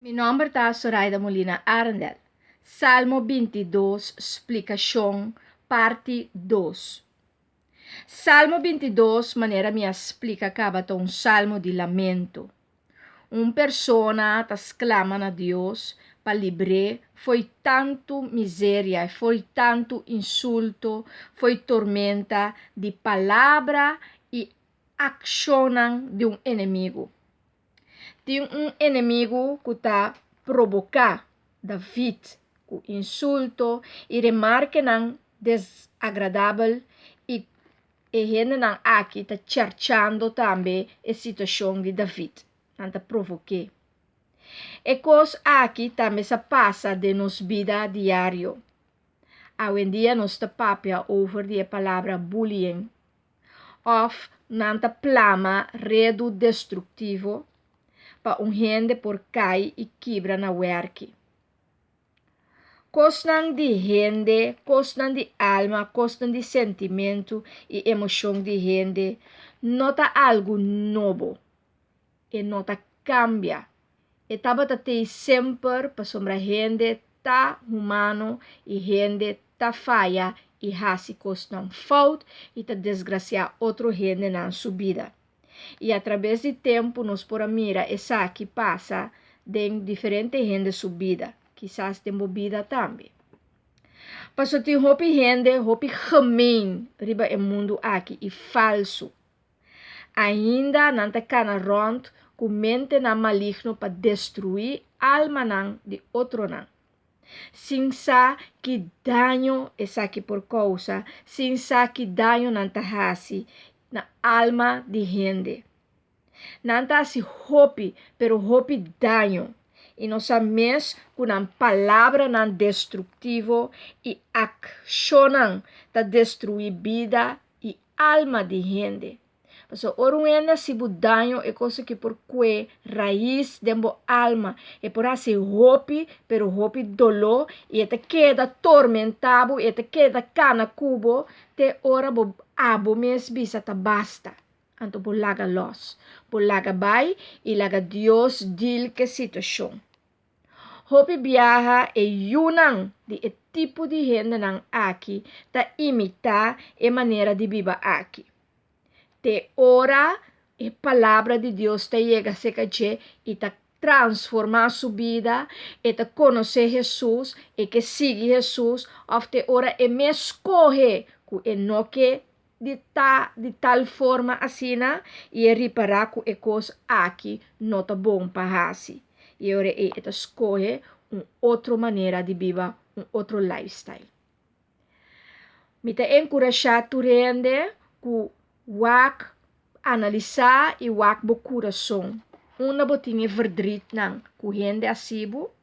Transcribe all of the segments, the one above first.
Mi nòmber ta Soraida Molina Arendel. Salmo 22, splikashon, parti 2. Salmo 22, manera mi a splika kaba, ta un salmo di lamento. Un persona ta sklama na Dios pa libr'é fo'i tantu miseria, fo'i tantu insulto, fo'i tormenta di palabra i akshonnan di un enemigu. Tin un enemigu ku ta proboká David ku insulto i remarkenan desagradabel i e hendenan aki ta cherchando tambe e situashon di David. Nan ta provok'é. E kos aki tambe sa pasa den nos bida diario. Awendia nos ta papia over di e palabra bullying òf nan ta plama redu destruktivo pa un hende por kai i kibra na wèrki. Kosnan di hende, kosnan di alma, kosnan di sentimentu i emoshon di hende no ta algu nobo. E no ta kambia. E tabata tei semper pasobra hende ta humano i hende ta faya i hasi kosnan fout i ta desgrasiá otro hendenan su bida. I atrabes di tempu nos por a mira esaki pasa den diferente hende su bida, kisas den bo bida tambe. Paso tin hopi hende hopi gemeen riba e mundu aki i falsu. Ainda nan ta kana rònt ku mentenan maligno pa destruí almanan di otronan. Sin sa ki daño esaki por kousa, sin sa ki daño nan ta hasi na alma di hende. Nan ta hasi hopi, pero hopi daño, i nos sa mes ku nan palabranan destruktivo i akshonnan ta destruí bida i alma di hende. Pasobra ora un hende hasi bo daño, e kos aki por kue rais den bo alma. E por hasi hopi, pero hopi doló, i e ta keda tormentá bo, i e ta keda kana ku bo te ora bo abo mes bisa ta basta. Anto bo laga lòs. Bo laga bai i laga Dios deal ku e situashon. Hopi biaha e yunan di e tipo di hendenan aki ta imitá e manera di biba aki. Te ora e Palabra di Dios ta yega serka dje i ta transformá su bida, e ta konosé Hesus, e ke sigui Hesus, òf te ora e mes skohe ku e no ke di ta di tal forma asina i e ripará ku e kos aki no ta bon pa hasi. I e ora ei e ta skohe un otro manera di biba, un otro lifestyle. Mi ta enkurashá tur hende ku wak, analisá i wak bo kurason. Unda bo tin e verdrietnan ku hende a hasi bo,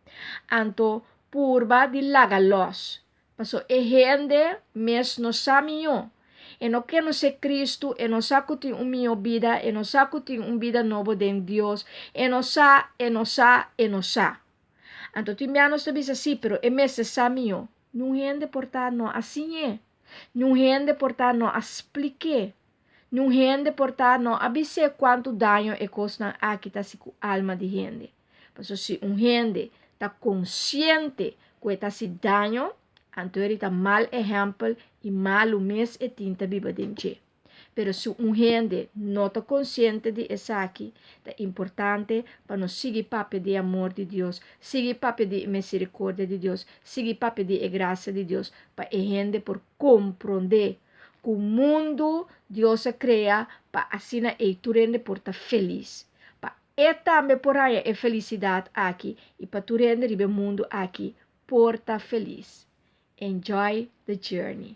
anto purba di laga lòs. Paso e hende mes no sa mihó. E no kenosé Kristu, e no sa ku tin un mihó bida, e no sa ku tin un bida nobo den Dios, e no sa, e no sa, e no sa. Anto tin bia nos ta bisa sí, pero e mester sa mihó. Niun hende por ta no a siñ'é. Niun hende por ta no a splik'é. Niun hende por ta no a bis'é kuantu daño e kosnan aki ta hasi ku alma di hende. Pasobra si un hende ta konsiente ku e ta hasi daño, anto eri ta mal ehèmpel i malu mes e tin ta biba den dje. Pero si un hende no ta konsiente di esaki, ta importante pa nos sigui papia di e amor di Dios, sigui papia di e miserikordia di Dios, sigui papia di e grasia di Dios, pa e hende por komprondé ku mundu Dios a krea pa asina ei tur hende por ta felis, pa e tambe por haña e felisidat aki i pa tur hende riba e mundu aki por ta felis. Enjoy the journey!